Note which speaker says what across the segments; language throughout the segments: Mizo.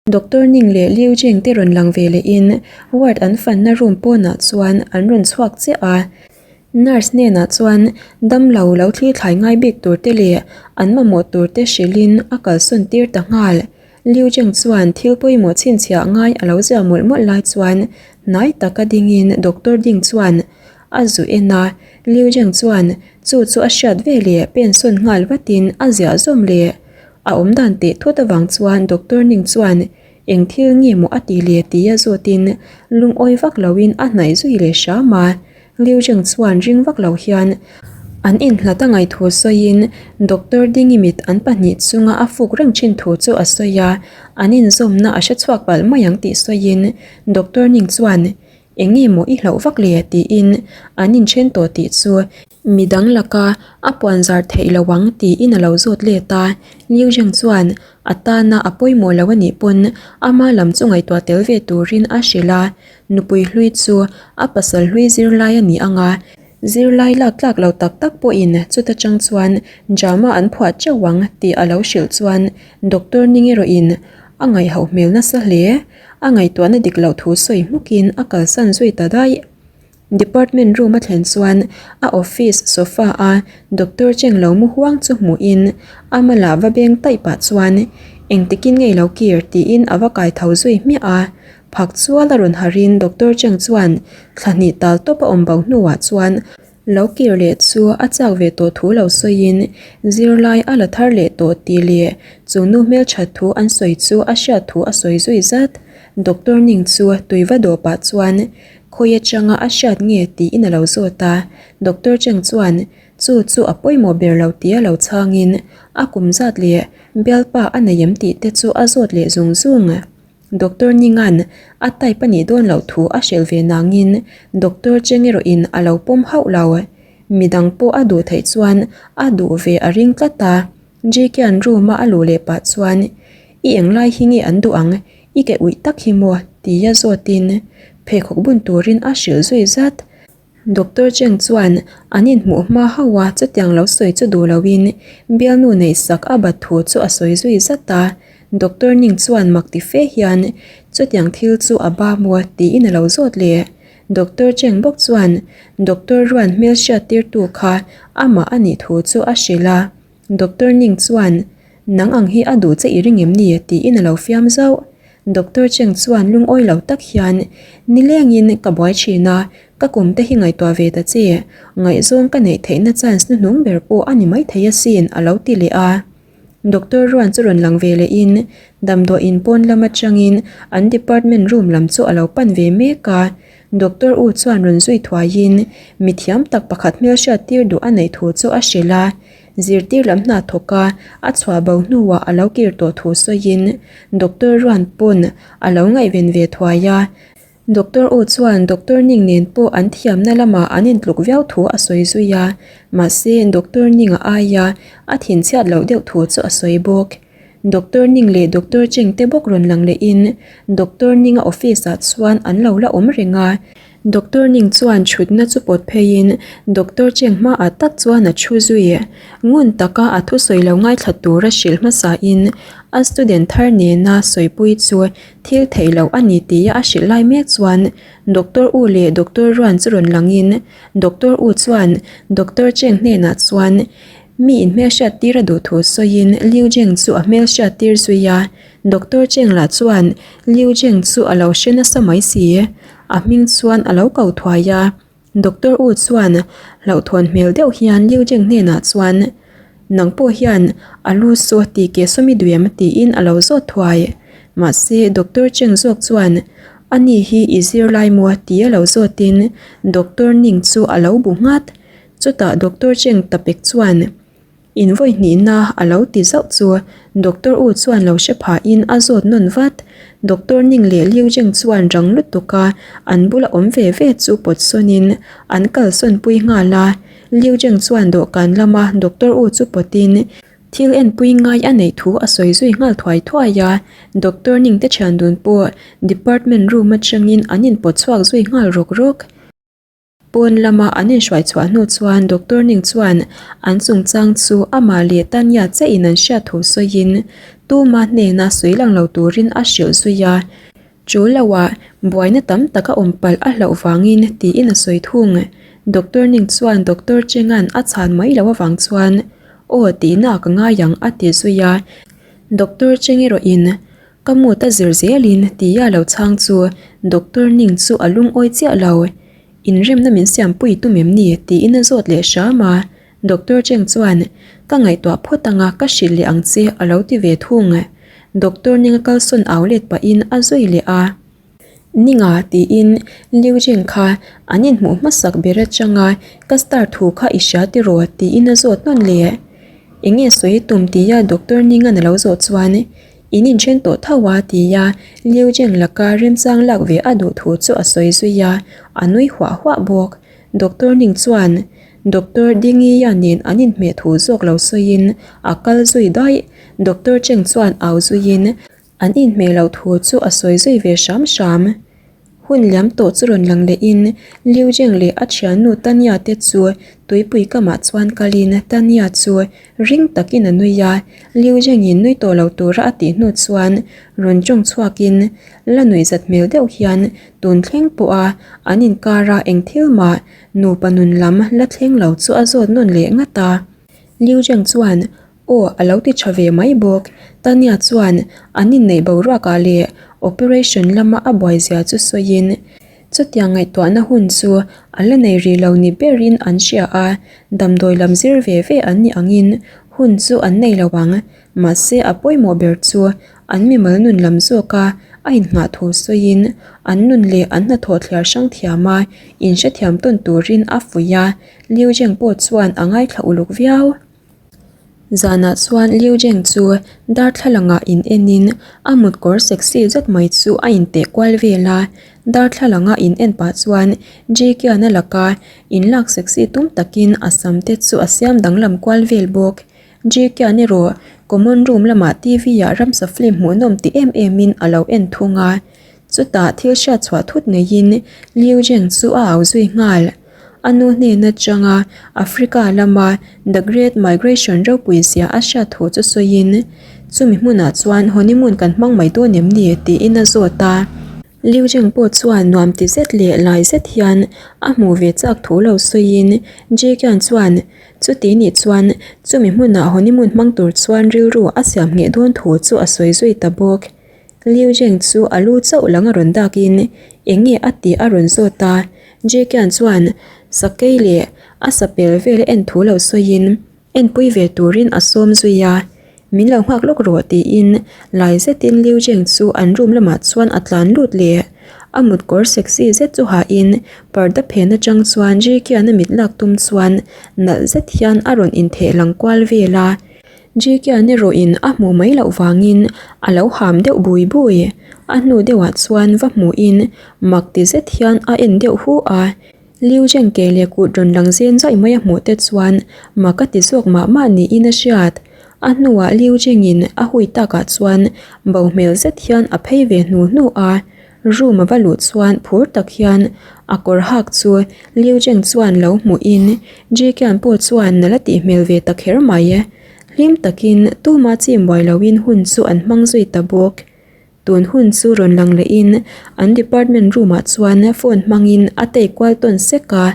Speaker 1: Doctor Ning leh Liu Jing te rawn lang ve lehin ward an fanna room pawnah chuan an rawn chhuak chiah a. Nurse hnenah chuan damlo lo thli thlai ngai bik tur te leh an mamawh tur te hrilhin a kalsawn tir ta nghal. Liu Jing chuan thil pawimawh chhinchhiah ngai a lo ziah mawlh mawlh lai chuan hnai taka dingin doctor ding chuan a zu en a. Liu Jing chuan chu chu a hriat ve leh pensawn nghal vatin a ziah zawm leh. A awm dan teh thut avang chuan doctor Ning chuan eng thil nge maw a ti le tia zawtin lungawi vak loin a hnaih zui leh hram a. Liu Zheng chuan ring vak lo hian an inhlat a ngaih thu sawiin doctor Dingi mit an pahnih chunga a fuk reng thin thu chu a sawi a, an inzawmna a hre chhuak palh mai ang tih sawiin doctor Ning chuan eng nge maw i hlauh vak le tiin an inthen tawh tih chu Midang laka a puan zar theih lo ang tiin a lo zawt let a, Liu Zheng chuan a tana a pawimawh lo a nih pawn ama lam chu ngaihtuah tel ve turin a hrilh a, nupui hlui chu a pasal hlui zirlai a ni ang a, zirlai lak tlak lo tak tak pawhin chuta chang chuan drama an phuah teuh ang tih a lo hrilh chuan Doctor Ning erawhin a ngaihhoh hmel nasa hle, a ngaihtuahna dik loh thu sawi hmukin a kalsan zui ta daih. Department room a thlen chuan a office sofa a doctor cheng lo mu huang chu hmuhin a mala va beng taih pah chuan engtikin ngei lo kir tiin a va kai tho zui hmiah a. Phak chual a rawn harin doctor cheng chuan thla hnih tal tawp a awm bo hnuah chuan lo kir leh chu a chak ve tawh thu lo sawiin zirlai a la thar leh tawh tih leh chu nu hmelthat thu an sawi chu a hriat thu a sawi zui zat. Doctor Ning chu tui va dawh pah chuan Khawi atanga a hriat nge tiin a lo zawt a, Doctor Cheng chuan chu chu a pawimawh ber lo tia lo chhangin a kum zat leh bialpa a nei em tih te chu a zawt leh zung zung. Doctor Ninga'n a type a nih dawn loh thu a hrilh ve nangin Doctor Cheng erawhin a lo pawm hauh lo. Midang pawh a duh theih chuan a duh ve a ring tlat a, JK-a'n room-a a luh leh pah chuan I englai hi nge an duh ang? I ke uih tak hi maw? tia zawtin pheikhawk bun turin a hrilh zui zat. Doctor Cheng chuan an inhmuh hma hauh a chutiang lo sawi chu duh loin bialnu neihsak a bat thu chu a sawi zui zat a. Doctor Ning chuan mak ti fe hian chutiang thil chu a ba maw? tiin a lo zawt leh. Doctor Cheng bawk chuan Doctor Ruan hmelhriat tirtu kha amah a nih thu chu a hrilh a. Doctor Ning chuan, Nang ang hi a duh che i ring em ni? tiin a lo fiam zauh. Doctor Cheng chuan lungawi lo tak hian, Nilengin ka buai thin a, ka kum te hi ngaihtuah ve ta che, ngaihzawng ka neih theihna chance hnuhnung ber pawh a ni maithei asin a lo ti leh a. Doctor Ruan chu rawn lang ve lehin damdawiin pawn lam atangin an department room lam chu a lo pan ve mek a. Doctor U chuan rawn zui thuaiin mithiam tak pakhat hmelhriat tir duh a neih thu chu a hrilh a. Zirtir lam hna thawk a, a chhuah bo hnuah a lo kir tawh thu sawiin Doctor Ruan pawn a lo ngaihven ve thuai a. Doctor U chuan Doctor Ning nen pawh an thiamna lamah an intluk viau thu a sawi zui a, mahse Doctor Ning a aia a thinchhiat loh deuh thu chu a sawi bawk. Doctor Ning leh Doctor Cheng te bawk rawn lang lehin Doctor Ning a office ah chuan an lo la awm reng a. Doctor Ning chuan thutna chu pawt pheiin Doctor Cheng hmaah tak chuan a thu zui. Ngun taka a thusawi lo ngaithla tura hrilh hmasain a student thar nena sawipui chu thil theih loh a ni tia a hrilh lai mek chuan Doctor U leh Doctor Ruan chu rawn langin Doctor U chuan Doctor Cheng hnenah chuan Mi in hmelhriat tir a duh thu sawiin Liu Jeng chu a hmelhriat tir zui a, Doctor Cheng lah chuan Liu Jeng chu a lo hre nasa mai si. A hming chuan a lo ko thuai a, Doctor U chuan hlauhthawn hmel deuh hian Liu Jeng hnenah chuan, Nang pawh hian a lu saw ti ke sawmi duem tiin a lo zawt thuai. Mahse Doctor Cheng zawk chuan, Ani hi i zirlai maw? tia lo zawtin Doctor Ning chu a lo bu nghat. Chutah Doctor Cheng Tapek chuan in vawi hnihna a lo ti zauh chu Doctor U chuan lo hre phahin a zawt nawn vat. Doctor Ning leh Liu Zheng chuan rang lutuk a an bula awm ve ve chu pawt sawnin an kalsawn pui nghal a. Liu Zheng chuan dawhkan lama Doctor U chu pawtin thil enpui ngai a neih thu a sawi zui nghal thuai thuai a. Doctor Ning te thian dun pawh department room atangin an inpawt chhuak zui nghal rawk rawk. Pawn lama an inhruai chhuah hnu chuan Doctor Ning chuan an chungchang chu amah leh Tanya chiah in an hriat thu sawiin tuma hnena sawi lang lo turin a hrilh zui a. Chu loah buaina tam tak a awm palh a hlauh vangin tiin a sawi thung. Doctor Ning chuan Doctor Chenga'n a chhan mai loh avang chuan aw tihna ka ngai ang a ti zui a. Doctor Cheng erawhin ka mood a zir zelin tia lo chhang chu Doctor Ning chu a lungawi chiah lo. Inremna min siampui tum em ni tiin a zawt leh hram a. Doctor Cheng chuan, Ka ngaihtuah phawt anga ka hrilh leh ang che a lo ti ve thung. Doctor Ninga kalsawn au let pahin a zui leh a. Ninga tiin Liu Jing kha an inhmuh hmasak ber atanga ka star thu kha i hria tiraw tiin a zawt nawn leh. Enge sawi tum tia Doctor Ninga'n a lo zawh chuan, In inthen tawh tho a tia Liu Jing laka remchang lak ve a duh thu chu a sawi zui a, a nui huah huah bawk. Doctor Ning chuan Doctor Dingiya nen an inhmeh thu zawk lo sawiin a kal zui daih. Doctor Cheng chuan au zuiin an inhmeh loh thu chu a sawi zui ve hram hram. Hun liam tawh chu rawn lang lehin Liu Jeng leh a thiannu Tanya te chu tuipui kamah chuan kalin Tanya chu ring takin a nui a. Liu Jengin nui tawh lo tura a tih hnu chuan rawn tawng chhuakin la nuihzat hmel deuh hian tun thleng pawha an inkara eng thil mah Nupa nun lam la thleng lo chu a zawt nawn leh ngat a. Liu Zheng chuan, Aw, a lo ti tha ve mai bawk. Tanya chuan an inneih boruakah leh operation lama a buai zia chu sawiin, chutiang ngaihtuahna hun chu a la nei rih lo ni berin an hria a, damdawi lam zir ve ve an nih angin hun chu an nei lo ang. Mahse a pawimawh ber chu an mimal nun lam zawka a innghah thu sawiin an nun leh an hnathawh thliar hrang thiam a, inhrethiam tawn turin a fuih a, Liu Zheng pawh chuan a ngaithla uluk viau. Zanah chuan Liu Zheng chu darthlalangah in enin a mutkawr sexy zet mai chu a inteh kual vel a, darthlalanga in en pah chuan Jkiana laka inlak sexy tum takin a sam te chu a siam danglam kual vel bawk. Jkian erawh common room lamah TV ah ramsa film hmuhnawm ti em em in a lo en thung a, chutah thil hriat chhuah thut neiin Liu Zheng chu a au zui nghal. A nu hnen atanga Africa lama The Great Migration ropui zia a hriat thu chu sawiin, chumi hmunah chuan honeymoon kan hmang mai dawn em ni tiin a zawt a. Liu Zheng pawh chuan nuam ti zet leh lai zet hian a hmuh ve chak thu lo sawiin Jkian chuan Chuti nih chuan chumi hmunah honeymoon hmang tur chuan rilru a siam ngheh dawn thu chu a sawi zui ta bawk. Liu Zheng chu a lu chauh lang a rawn dak in eng nge a tih a rawn zawt a, Jie Qian chuan sakei leh a sapel vel en thu lo sawiin enpui ve turin a sawm zui a. Min lo nghak lawk rawh tiin lai zetin Liu Zheng chu an room lamah chuan a tlan lut leh. A mut kawr sexy zet chu hahin parda phen atang chuan Jkian a mit lak tum chuan nalh zet hian a rawn intheh lang kual vel a. Jkian erawhin a hmuh mai loh vangin a lo ham deuh bui bui. A hnu deuhah chuan va hmuhin mak ti zet hian a en deuh hu a. Liu Zheng ke leh kut rawn lang zen zaih mai a hmuh te chuan mak a ti zawk mah mah niin a hriat. A hnuah Liu Zhengin a hui takah chuan bo hmel zet hian a phei ve hnu hnu a, room a va luh chuan phur tak hian a kawr hak chu Liu Zheng chuan lo hmuhin Ji Qian pawh chuan nalh a tih hmel ve ta kher mai. Hlim takin tuma chim buai loin hun chu an hmang zui ta bawk. Tun hun chu rawn lang lehin an department room ah chuan phone hmangin a tei kual tawn sek a,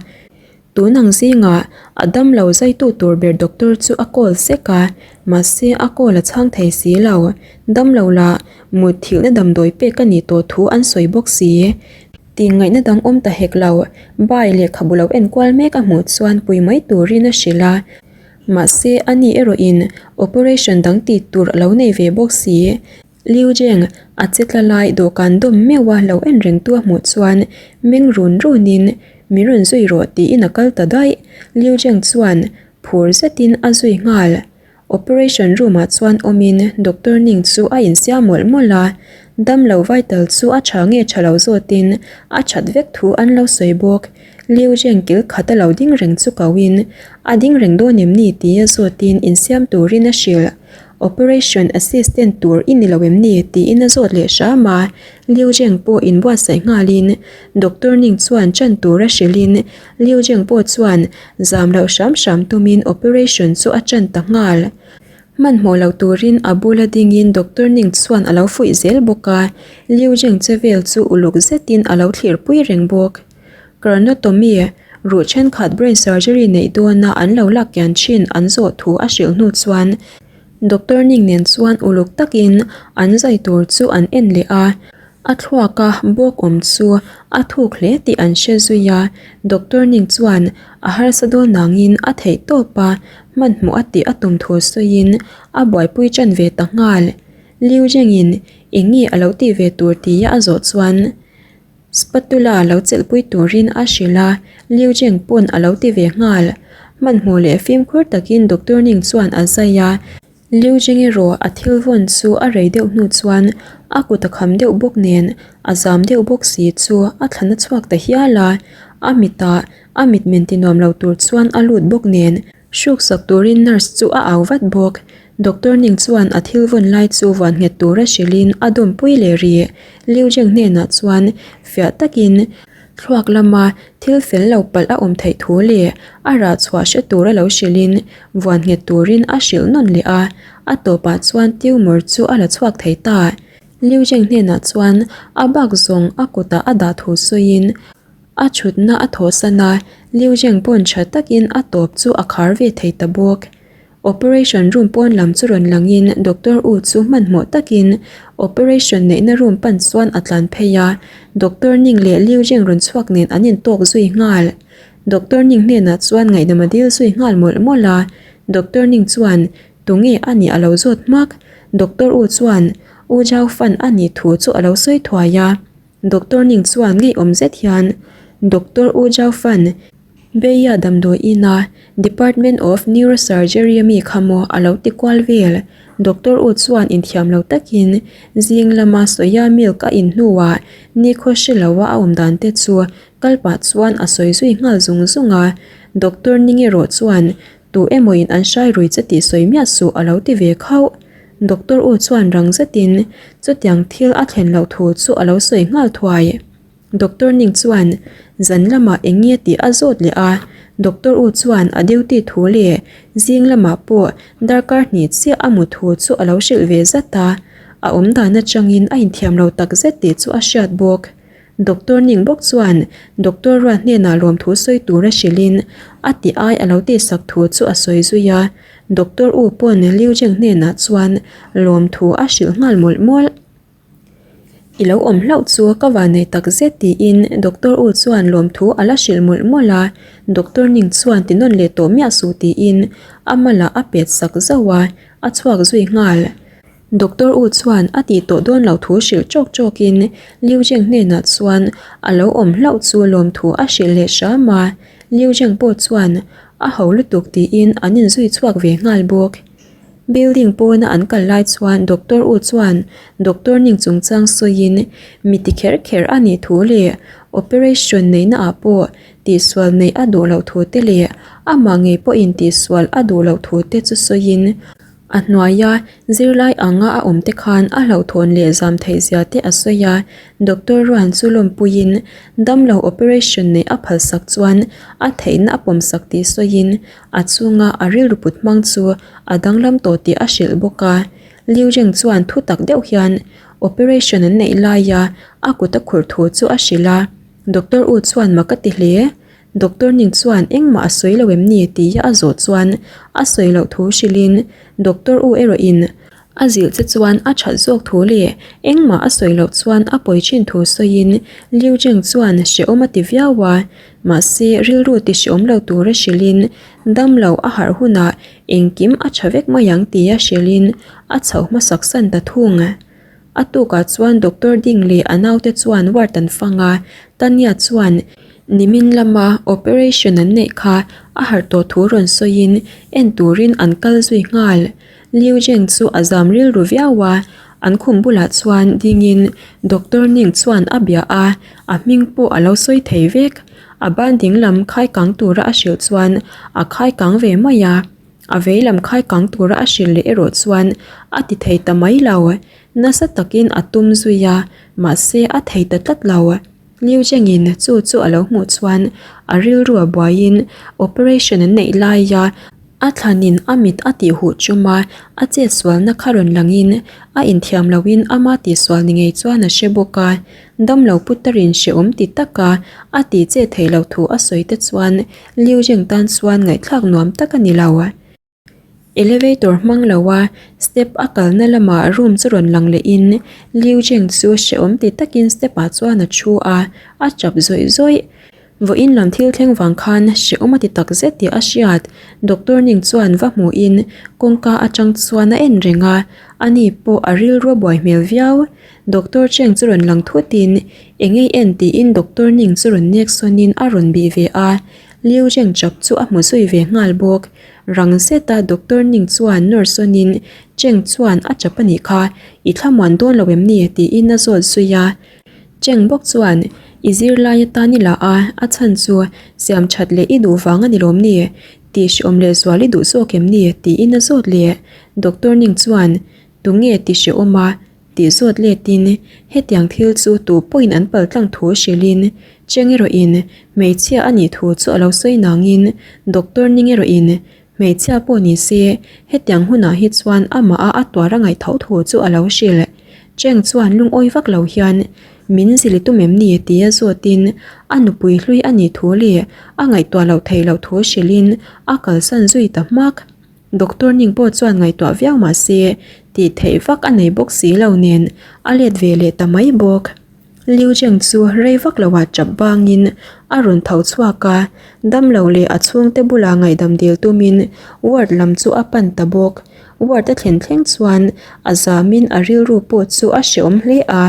Speaker 1: tun ang zingah a damlo zaitu tur ber doctor chu a call sek a, mahse a call a chhang thei si lo, damlo lah mut thilhna damdawi pek a nih tawh thu an sawi bawk si. Tih ngaihna dang awm ta hek lo, bai lehkhabu lo enkual mek a hmuh chuan pui mai turin a hrilh a, mahse ani erawhin operation dang tih tur a lo nei ve bawk si. Liu Zheng, a che tla lai dawhkan dawm meuh a lo en reng tu a hmuh chuan meng run runin, Min rawn zui rawh tiin a kal ta daih. Liu Zheng chuan phur zetin a zui nghal. Operation room ah chuan awmin Doctor Ning chu a insiam mawlh mawlh a, damlo vital chu a tha nge tha lo zawtin a that vek thu an lo sawi bawk. Liu Zheng kil khat a lo ding reng chu koin, A ding reng dawn em ni? tia zawtin insiam turin a hrilh. Operation assistant tur i ni lo em ni? tiin a zawt leh hram a. Liu Zheng pawh inbuatsaih nghalin Doctor Ning chuan ṭan tura hrilhin Liu Zheng pawh chuan zam loh hram hram tumin operation chu a ṭan ta nghal. Hmanhmawh lo turin a bula dingin Doctor Ning chuan a lo fuih zel bawk a, Liu Zheng che vel chu uluk zetin a lo thlirpui reng bawk. Craniotomy, ruh thenkhat brain surgery neih dawna an lo lak kian thin an zawh thu a hrilh hnu chuan Doctor Ning nen chuan uluk takin an zai tur chu an en leh a, a thluaka bawk awm chu a thuk hle tih an hre zui a, Doctor Ning chuan a harsa dawn nangin a theih tawp a, hmanhmawh a tih a tum thu sawiin a buaipui tan ve ta nghal. Liu Zhengin eng nge a lo tih ve tur tia a zawh chuan. Spatula lo chelhpui turin a hrilh a, Liu Zheng pawn a lo ti ve nghal. Hmanhmawh leh fimkhur takin Doctor Ning chuan a zai a, Liu Zheng erawh a thil vawn chu a rei deuh hnu chuan a kut a kham deuh bawk nen a zam deuh bawk si chu a thlan a chhuak ta hial a, a mitah a mitmen ti nuam lo tur chuan a lut bawk nen Hruksak turin nurse chu a au vat bawk. Doctor Ning chuan a thil vawn lai chu vuan nghet tura hrilhin a dawmpui leh rih. Liu Zheng hnenah chuan fiah takin thluak lama thil fel lo palh a awm theih thu leh a rah chhuah hre tura lo hrilhin vuan nghet turin a hrilh nawn leh a. A tawpah chuan tumor chu a la chhuak thei ta. Liu Zheng hnenah chuan a bak zawng a kutah a dah thu sawiin A thutna a thawhsan a, Liu Zheng pawn tha takin a tawp chu a khar ve thei ta bawk. Operation room pawn lam chu rawn langin Doctor U chu hmanhmawh takin operation neihna room pan chuan a tlan phei a, Doctor Ning leh Liu Zheng rawn chhuak nen an intawk zui nghal. Doctor Ning hnenah chuan ngaihdam a dil zui nghal mawlh mawlh a, Doctor Ning chuan tunge a nih a lo zawt hmak. Doctor U chuan U Zhao Fan a nih thu chu a lo sawi thuai a. Doctor Ning chuan ngeiawm zet hian Doctor U Zhao Fan, Beia damdawi ina Department of Neurosurgery ami kha maw a lo ti kual vel. Doctor U chuan inthiam lo takin zing lama soya milk a in hnuah nikhaw hre loa a awm dan te chu kal pah chuan a sawi zui nghal zung zung a. Doctor Ning erawh chuan Tu emawin an hrai rui che tih sawi miah suh a lo ti ve khauh. Doctor U chuan rang zetin chutiang thil a thlen loh thu chu a lo sawi nghal thuai. Doctor Ning chuan zan lamah eng nge tih a zawt leh a, Doctor U chuan a duty thu leh zing lamah pawh darkar hnih chiah a mu thu chu a lo hrilh ve zat a, a awmdan atangin a inthiam lo takzet tih chu a hriat bawk. Doctor Ning bawk chuan Doctor Ruat hnenah lawmthu sawi tura hrilhin a ti ai a lo tihsak thu chu a sawi zui a, Doctor U pawn Liu Zheng hnenah chuan lawmthu a hrilh nghal mawlh mawlh. I lo awm hlauh chu ka vannei tak zet tiin Doctor U chuan lawmthu a la hrilh mawlh mawlh a, Doctor Ning chuan ti nawn leh tawh miah suh tiin a malah a pet sak zauh a, a chhuak zui nghal. Doctor U chuan a tih tawh dawn loh thu hrilh chawk chawkin Liu Zheng hnenah chuan a lo awm hlauh chu lawmthu a hrilh leh hram a, Liu Zheng pawh chuan a ho lutuk tiin an inzui chhuak ve nghal bawk. Building pawna an kal lai chuan Doctor U chuan Doctor Ning chungchang sawiin mi ti kher kher a nih thu leh operation neihna ah pawh tihsual neih a duh loh thu te leh amah ngei pawhin tihsual a duh loh thu te chu sawiin A hnuaia zirlai anga a awm te khan a hlauhthawn leh zam theih zia te a sawi a, Doctor Ruan chu lawmpuiin damlo operation neih a phalsak chuan a theihna a pawmsak tih sawiin a chunga a rilru put hmang chu a danglam tawh tih a hrilh bawk a. Liu Zheng chuan thu tak deuh hian operation an neih laia a kut a khurh thu chu a hrilh a, Doctor U chuan mak a ti hle. Doctor Ning chuan engmah a sawi lo em ni tia a zawh chuan a sawi loh thu hrilhin Doctor U erawhin a zilh che chuan a that zawk thu leh engmah a sawi loh chuan a pawi thin thu sawiin Liu Zheng chuan hrehawm a ti viau a, mahse rilru ti hrehawm lo tura hrilhin damlo a harh hunah engkim a tha vek mai ang tia hrilhin a chhoh hmasak san ta thung. A tukah chuan Doctor Ding leh a naute chuan ward an fang a, Tanya chuan nimin lama operation an neih kha a harh tawh thu rawn sawiin en turin an kal zui nghal. Liu Zheng chu a zam rilru viau a, an khum bulah chuan dingin Doctor Ning chuan a bia a, a hming pawh a lo sawi thei vek. A ban dinglam khai kang tura a hrilh chuan a khai kang ve mai a. A veilam khai kang tura a hrilh leh erawh chuan a ti thei ta mai lo. Nasa takin a tum zui a, mahse a thei ta tlat lo. Liu Zhengin chu chu a lo hmuh chuan a rilru a buaiin operation an neih laia a thlanin a mit a tih huh chum a, a chetsualna kha rawn langin a inthiam loin ama tihsual ni ngei chuan a hre bawk a. Damlo putarin hrehawm ti taka a tih che theih loh thu a sawi te chuan Liu Zheng tan chuan ngaihthlak nuam tak a ni lo. Elevator hmang lo a step a kalna lamah room chu rawn lang lehin Liu Zheng chu hrehawm ti takin step ah chuan a thu a, a tap zawih zawih. Vawiin lam thil thleng vang khan hrehawm a ti tak zet tih a hriat. Doctor Ning chuan va hmuhin kawngka atang chuan a en reng a, ani pawh a rilru a buai hmel viau. Doctor Cheng chu rawn lang thutin eng ei en tiin Doctor Ning chu rawn nek sawnin a rawn bih ve a, Liu Zheng chap chu a hmu zui ve nghal bawk. Rang zeta Doctor Ning chuan nawr sawnin Cheng chuan a chap a nih kha, i thlamuan dawn lo em ni? tiin a zawt zui a. Cheng bawk chuan I zirlai atan i la a, a chhan chu siam that leh i duh vang a ni lawm ni? Tih hreawm leh zual i duh zawk em ni? tiin a zawt leh. Doctor Ning chuan Tunge ti hreawm a? Tih zawt letin, hetiang thil chu tu pawhin an paltlang thu hrilhin, Cheng erawhin hmeichhia a nih thu chu a lo sawi nangin, Doctor Ning erawhin hmeichhia pawh ni se, hetiang hunah hi chuan amah a a tuar a ngaih tho thu chu a lo hrilh. Cheng chuan lungawi vak lo hian, Min zili tum em ni? tia zawtin, a nupui hlui a nih thu leh a ngaihtuah loh theih loh thu hrilhin a kalsan zui ta hmak. Doctor Ning pawh chuan ngaihtuah viau mah se, tih theih vak a nei bawk si lo nen a let ve leh ta mai bawk. Liu Zheng chu rei vak loah chap bangin a rawn tho chhuak a, damlo leh a chhungte bula ngaihdam dil tumin ward lam chu a pan ta bawk. Ward a thlen thleng chuan a zamin a rilru pawh chu a hreawm hle a.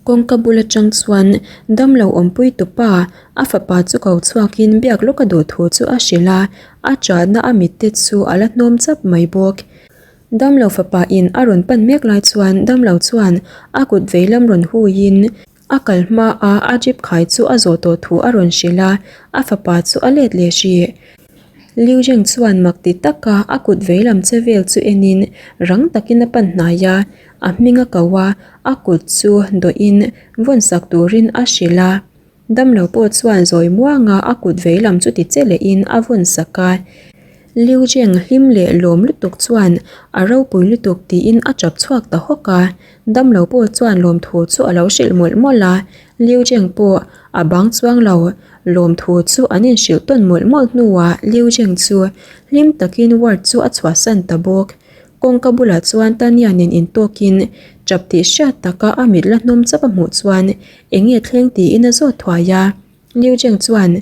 Speaker 1: Kawngka bul atang chuan damlo awmpui tupa a fapa chu ko chhuakin biak lawk a duh thu chu a hrilh a, a chahna a mitte chu a la hnawm chap mai bawk. Damlo fapa in a rawn pan mek lai chuan damlo chuan a kut veilam rawn huiin a kal hma a a jeep khai chu a zawh tawh thu a rawn hrilh a, a fapa chu a let leh hrih. Liu Zheng chuan mak ti taka a kut veilam che vel chu enin rang takin a pan hnai a, a hming a ko a, a kut chu dawhin vawn sak turin a hrilh a. Damlo pawh chuan zawi muanga a kut veilam chu ti che lehin a vawn sak a. Liu Zheng hlim leh lawm lutuk chuan a ropui lutuk tiin a chap chhuak ta hawk a. Damlo pawh chuan lawmthu chu a lo hrilh mawlh mawlh a, Liu Zheng pawh a bang chuang lo. Lawmthu chu an inhrilh tawn mawlh mawlh hnuah Liu Zheng chu hlim takin ward chu a chhuahsan ta bawk. Kawngka bulah chuan Tanya nen intawkin tap tih hriat taka a mit la hnawm chap a hmuh chuan eng nge thleng tiin a zawt thuai a. Liu Zheng chuan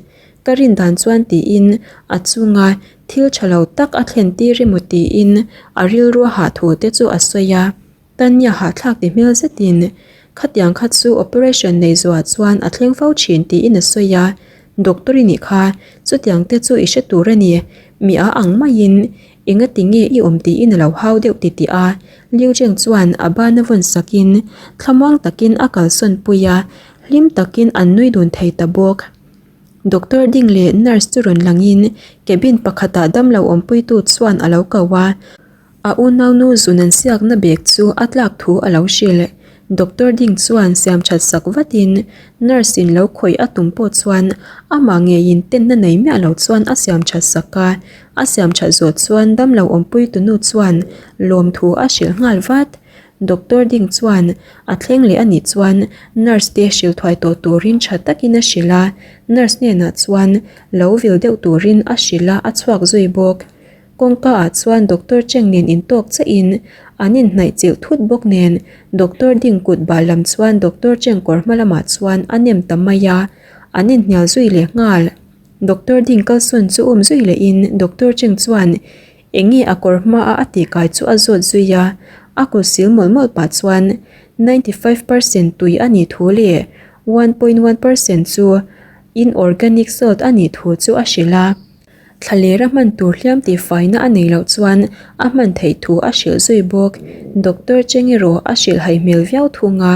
Speaker 1: ka rin dan chuan tiin a chunga thil tha lo tak a thlen tir emaw tiin a rilru a hah thu te chu a sawi a. Tanya hahthlak ti hmel zetin khatiang kha chu operation nei zuah chuan a thleng fo thin tiin a sawi a, Doctor i nih kha, chutiang te chu i hre tur a ni, mi a ang maiin engati nge i awm tiin a lo hau deuh ti tih a, Liu Zheng chuan a ban a vawn sakin thlamuang takin a kalsawn pui a, hlim takin an nui dun thei ta bawk. Doctor ding leh nurse chu rawn langin cabin pakhatah damlo awmpuitu chuan a lo ko a. A unaunu zun an siakna bag chu a tlak thu a lo hrilh. Doctor ding chuan siam that sak vatin nurse in lo khawih a tum pawh chuan amah ngeiin tenna nei miah lo chuan a siam that sak a. A siam that zawh chuan damlo awmpui tunu chuan lawmthu a hrilh nghal vat. Doctor ding chuan a thleng leh a nih chuan nurse te hrilh thuai tawh turin tha takin a hrilh a, nurse hnenah chuan lo vil deuh turin a hrilh a, a chhuak zui bawk. Kawngka ah chuan Doctor Cheng nen intawk chiah in an inhnaih chilh thut bawk nen Doctor ding kut bal lam chuan Doctor Cheng kawr hma lamah chuan a nem ta mai a, an inhnial zui leh nghal. Doctor ding kalsawn chu um zui leh in Doctor Cheng chuan eng nge a kawr hma a a tih kai chu a zawt zui a, a kut sil mawlh mawlh pah chuan 95 percent tui a nih thu leh 1.1 percent chu inorganic salt a nih thu chu a hrilh a. Thlalera hman tur hliam tihfaina a nei loh chuan a hman theih thu a hrilh zui bawk. Doctor Cheng erawh a hrilh hai hmel viau thung a,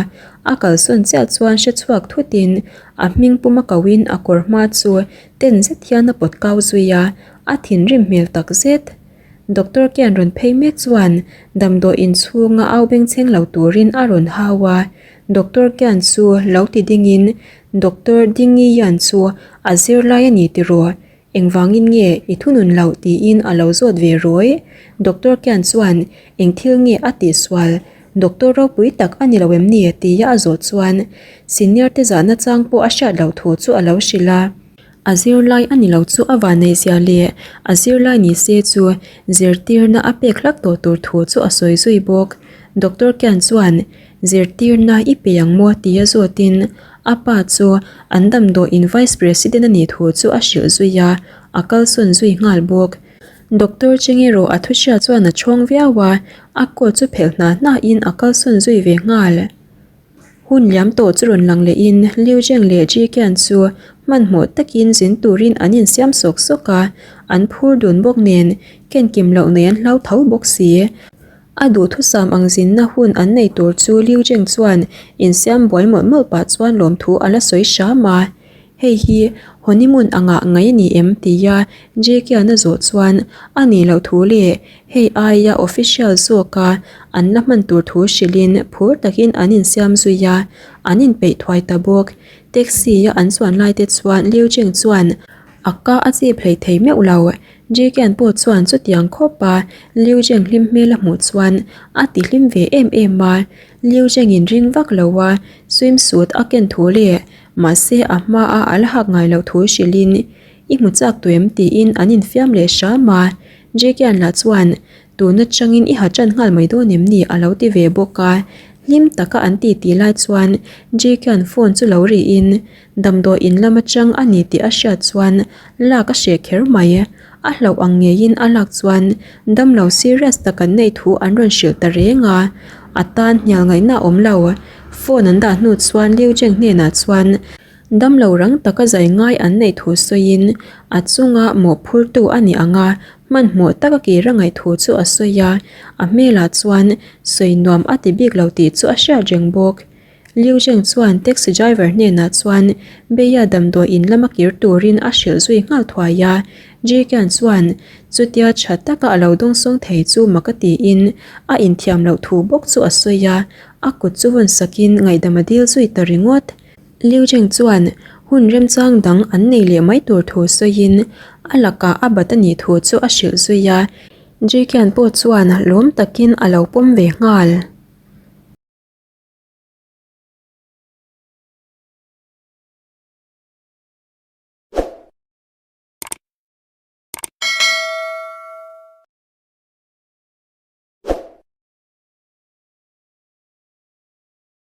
Speaker 1: a kalsawn chiah chuan hre chhuak thutin a hming pum a kohin a kawr hma chu ten zet hian a pawt kau zui a, a thinrim hmel tak zet. Doctor Kian rawn phei mek chuan damdawi inchhunga au bengchheng lo turin a rawn hau a. Doctor Kian chu lo ti dingin Doctor Dingi Yan chu a zirlai a ni tiraw? Engvangin nge i thunun loh tiin a lo zawt ve rawi. Doctor Kian chuan eng thil nge a tihsual? Doctor ropui tak a ni lo em ni? tia a zawh chuan senior te zahna chang pawh a hriat loh thu chu a lo hrilh a. A zirlai a ni lo chu a vanneihzia leh a zirlai ni se chu zirtirna a pek hlak tawh tur thu chu a sawi zui bawk. Doctor Kian chuan zirtirna i pe ang maw tia zawtin a pa chu an damdawiin Vice President a nih thu chu a hrilh zui a, a kalsawn zui nghal bawk. Doctor Cheng erawh a thuhriat chuan a chhawng viau a, a coat chu phelh hna hnain a kalsawn zui ve nghal. Hun liam tawh chu rawn lang lehin Liu Zheng leh Ji Qian chu hmanhmawh takin zin turin an insiam sawk sawk a, an phur dun bawk nen ken kim loh nei an hlau tho bawk si. A duhthusam ang zinna hun an nei tur chu Liu Zheng chuan insiam buai mawlh mawlh pah chuan lawmthu a la sawi hram a. Hei hi honeymoon angah ngai a ni em? tia Jake-a'n a zawh chuan a nih loh thu leh hei aia official zawka an la hman tur thu hrilhin phur takin an insiam zui a, an inpeih thuai ta bawk. Taxi-a an chuan lai te chuan Liu Cheng chuan a ka a chip hlei thei meuh lo. Jake-a'n pawh chuan chutiang khawpa Liu Cheng hlim hmel a hmuh chuan a ti hlim ve em em a, Liu Cheng-in ring vak lo a swimsuit a ken thu leh Mahse a hmaa a la hak ngai loh thu hrilhin i hmu chak tawh em tiin an infiam leh hram a, Jekian lah chuan tun atangin i ha tan nghal mai dawn em ni a lo ti ve bawk a, hlim taka an ti tih lai chuan Jekian phone chu lo rihin damdawi in lam atang a ni tih a hriat chuan lak a hreh kher mai, a hlauh ang ngeiin a lak chuan damlo serious tak an neih thu an rawn hrilh ta reng a, a tan hnial ngaihna a awm lo. Phone an dah hnu chuan Liu Cheng hnenah chuan damlo rang taka zai ngai an neih thu sawiin a chunga mawhphurtu a nih ang a, hmanhmawh taka kir a ngaih thu chu a sawi a, a hmelah chuan sawi nuam a ti bik lo tih chu a hriat reng bawk. Liu Zheng chuan taxi driver hnenah chuan Beia damdawi in lama kir turin a hrilh zui nghal thuai a, Ji Qian chuan chutia tha taka a lo dawngsawng thei chu mak a tiin a inthiam loh thu bawk chu a sawi a, a kut chu vawn sakin ngaihdam a dil zui ta ringawt. Liu Zheng chuan hun remchang dang an nei leh mai tur thu sawiin a lakah a bat a nih thu chu a hrilh zui a, Ji Qian pawh chuan lawm takin a lo pawm ve nghal.